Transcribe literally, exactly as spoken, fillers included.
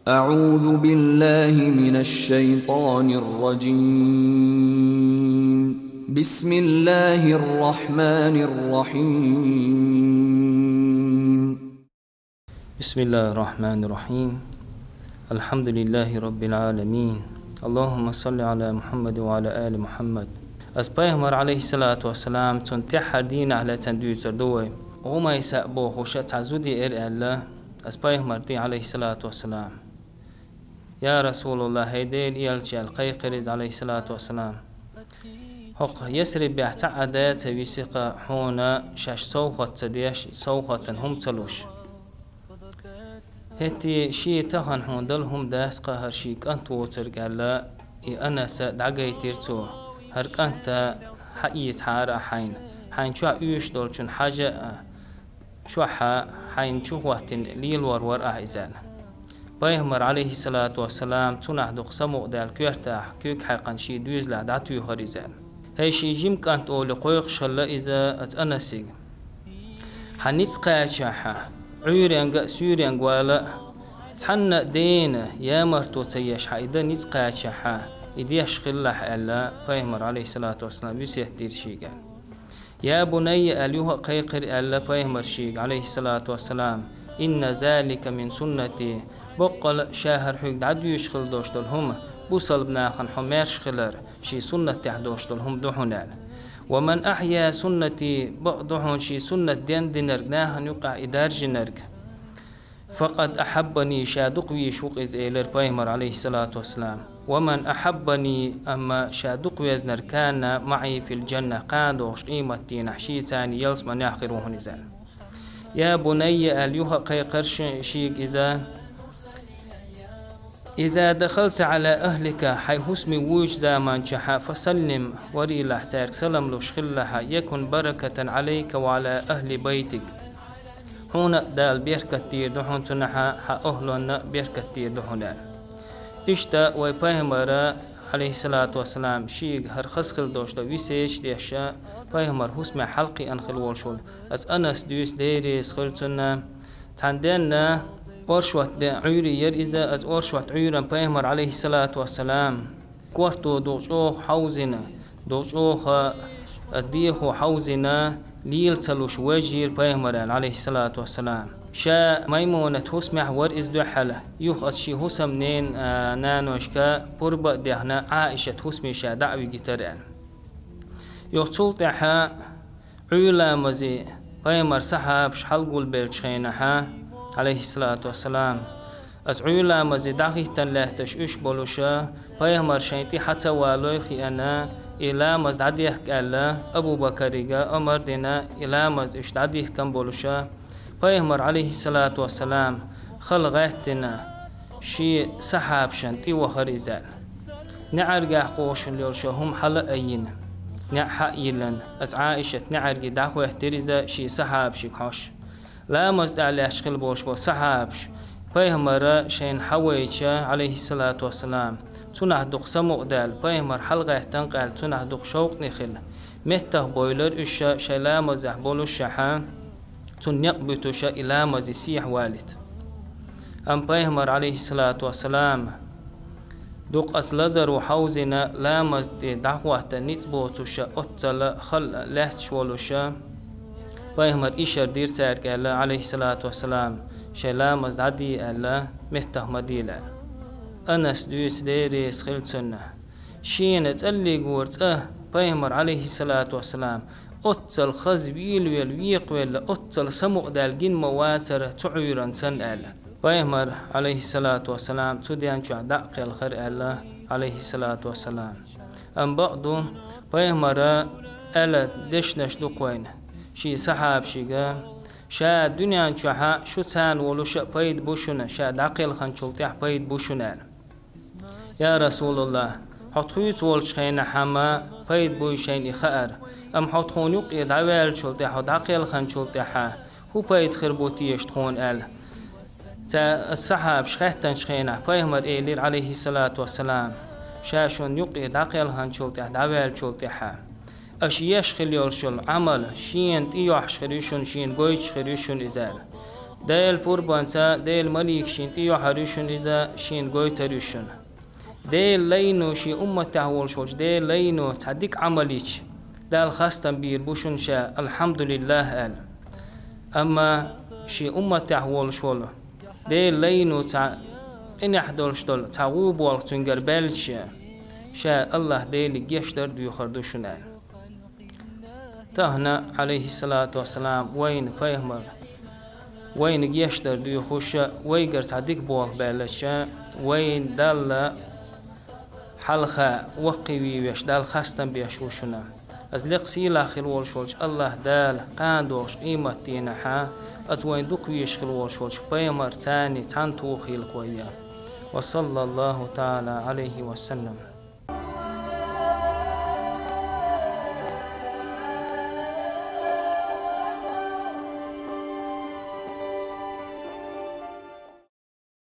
أعوذ بالله من الشيطان الرجيم. بسم الله الرحمن الرحيم. بسم الله الرحمن الرحيم. الحمد لله رب العالمين. اللهم صل على محمد وعلى آل محمد. Ас пайхамар, алейхиссалату вассалам, цун тӀеххьара дийнахьа лаьцна дуьйцур ду вай. Гъумайса бохуш цхьа зуда еара аьлла, ас пайхамар тӀе, алейхиссалату вассалам. Я Расулаллах, хӀай Делан элча, аьлла кхайкхира иза, алейхиссалату вассалам. ХӀокху Ясрибехь цхьа а да ца виси-кха хьуна шаьш совхат ца деш, совхатан хӀума ца луш. ХӀетте шен тахана хьуна дала хӀума дац-кха хӀара шен кӀант воцург аьлла, и Анаса дӀагайтира цо. ХӀара кӀант хьаэцахьара ахь хьайна. Хьайна чохь оьшуш долчун хьажа а, чохь хьайна чу хӀоттина лелор вара ахь иза аьлла. Пайхамар, алейхиссалату вассалам, цунах дукха самукъадаьлла коьртахь, куьг хьаькхна шен доьзалехь дӀатуьйхира иза аьлла. ХӀай шен жима кӀант олий кхойкхуш хилла иза оцу Анасига. Хьан ницкъ кхачахьа, Ӏуьйренга а, суьйренга вала а, цхьанна а дена ямарто ца еш хьан и дан ницкъ кхачахьа, и деш хилалахь аьлла, пайхамар, алейхиссалату вассалам, весет дира шега. Я бунайя, аьлла, юха а кхайкхира аьлла пайхамар шега, алейхиссалату вассалам, инна залика мин суннати, баккъала ша хӀара хьоьга дӀадоьшуш хила долуш долу хӀума, бусалба нахана хьо маьрша хилар, шен суннатехь долуш долу хӀума ду хьуна аьлла. Ва ман ахья суннати, бакъ ду хьуна шен суннат дендинарг, нахана юкъахь и даржинарг. Факъад ахьаббани, ша дукха везаш ву-кх иза, элира пайхамар, алейхиссалату вассалам. Ва ман ахьаббани, амма ша дукха везнарг, канна маӀи фил джанна, кхана догӀуш къематдийнахь шеца ялсаманехь хир ву хьуна иза. Я бунайя, аьлла, юха а кхайкхира ши-, шега иза. Иза дахалта Ӏала ахлика, хьайн хӀусаме вуьйчу заманчохьа, фасаллим, варийла, цаьрга салам луш хилалахьа, якун баракатан Ӏалайка ва Ӏала ахли байтик. Хьуна а Дала беркат дийр ду хьуна цунахьа, хьан охӀлонна а беркат дийр ду хьуна аьлла. Иштта вай пайхамара, алейхиссалату вассалам, шега хӀара хаза хила долуш долу весеташ деш, пайхамар хӀусамехь хьалакхиъна хила волуш волу оцу Анас дуьйцу, Дела реза хила цунна. Цхьана денна оршот де Ӏуьйре яра иза, оцу оршот Ӏуьйран пайхамар, алейхиссалату вассалам, корто дукха чӀогӀа хьовзийна, дукха чӀогӀа дехо хьовзийна, лела ца луш вежийра пайхамар аьлла, алейхиссалату вассалам. Ша Маймунат хӀусамехь вара иза дуьххьал, юха оцу шен хӀусамненан, а, наношка пурба а дехна, Ӏаишат хӀусаме ша дӀа а вигийтара аьлла. Юха цул тӀаьхьа Ӏуьйра ламазе пайхамар сахьабаш хьалгулбеллачу хенахьа, алейхиссалату вассалам, оцу Ӏуьйра ламазе дӀахӀиттина лаьтташ уьш болуша, пайхамар шайн тӀе хьа ца валой хиъна, и ламаз дӀадехка аьлла, Абу Бакарига омар дина, и ламаз уьш дӀадихкина болуша, пайхамар, алейхиссалату вассалам, хала гӀаьттина, шен сахьабашна тӀе вахара иза. НеӀаргахь кхошалла йолуша хӀума хьала а йина, неӀ хьа а йиллина, оцу Ӏаишат неӀарге дӀахӀоьттира иза шен сахьабашка хьош. Ламаз тӀехь лаьтташ хила болуш болу сахьабаш, пайхамара шайна хьавайча, алейхиссалату вассалам, цунах дукха самукъадаьлла, пайхамар хьалагӀаьттина къаьлла, цунах дукха шовкъне хилла, меттах бойлар уьш шайн ламазехь болушшехьа, цунна некъ буьтуша и ламазе сехьа валийта. Амма пайхамар, алейхиссалату вассалам, дукха оцу лазаро хьовзийна, ламаз тӀе дӀахӀотта ницкъ боцуша, оццала хала лаьтташ волуша, пайхамар ишар дира цаьрга аьлла, алейхиссалату вассалам, шайн ламаз дӀаде аьлла, меттах ма дийла аьлла. Анас дуьйцу, Дела реза хила цунна. Шена цӀаллигора цӀа пайхамар, алейхиссалату вассалам, оццал хаза вийлавелла, векхавелла, оццал самукъадаьлла гина ма вацара цу Ӏуьйранна санна аьлла. Пайхамар, алейхиссалату вассалам, цу ден чохь дӀа а кхелхира аьлла, алейхиссалату вассалам. Амма бакъду, пайхамара аьлла дешнаш ду-кх вайна, шен сахьабашига, ша дуьнен чохьа шу царна волуша а пайда бу шуна, ша дӀакхелханчул тӀаьхьа пайда бу шуна аьлла. Я Расулаллах, хьо тхуьйца волчу хенахь хьама пайда буй шайна и хаьара, амма хьо тхуна юккъе дӀаваьллачул тӀаьхьа, хьо дӀакхелханчул тӀаьхьа, хӀун пайда хир бу теша тхуна аьлла. Ца аса сахьабаш хаьттанчу хенахь, пайхамар элира, алейхиссалату вассалам, ша шуна юккъе дӀакхелханчул тӀаьхьа, дӀаваьллачул тӀаьхьа, аша еш хила йолуш йолу Ӏамал шена тӀейохьуш хир ю шуна, шена гойтуш хир ю шуна иза аьлла. Делан пурбанца, Делан маликашна тӀе йохьур ю шуна иза, шена гойтур ю шуна. Делан лайно, шен умматехь волуш волчу Делан лайно цхьа дика Ӏамал йича, Далла хастам бийр бу шуна ша, «Алхьамдулиллах», аьлла. Амма шен умматехь волуш волу Делан лайно цхьа къинехь долуш долу цхьа гӀу болх цуьнгара баьлча, ша Аллах Деле гечдар доьхур ду шуна аьлла. Тахана, Ӏалайхиссалату вассалам, вайна пайхамар вайна гечдар доьхуш, вайгара цхьа дика болх баьлча, вайна Далла хьалха ваккхий веш, Далла хастам беш ву шуна. Аса лекха сийлахь хила волуш волчу Аллах Дала кхана догӀуш къематдийнахьа, аса вайна дукха везаш хила волуш волчу пайхамарца цхьаьна тоха хилла вай. Ва саллаллаху таала Ӏалайхи ва саллам.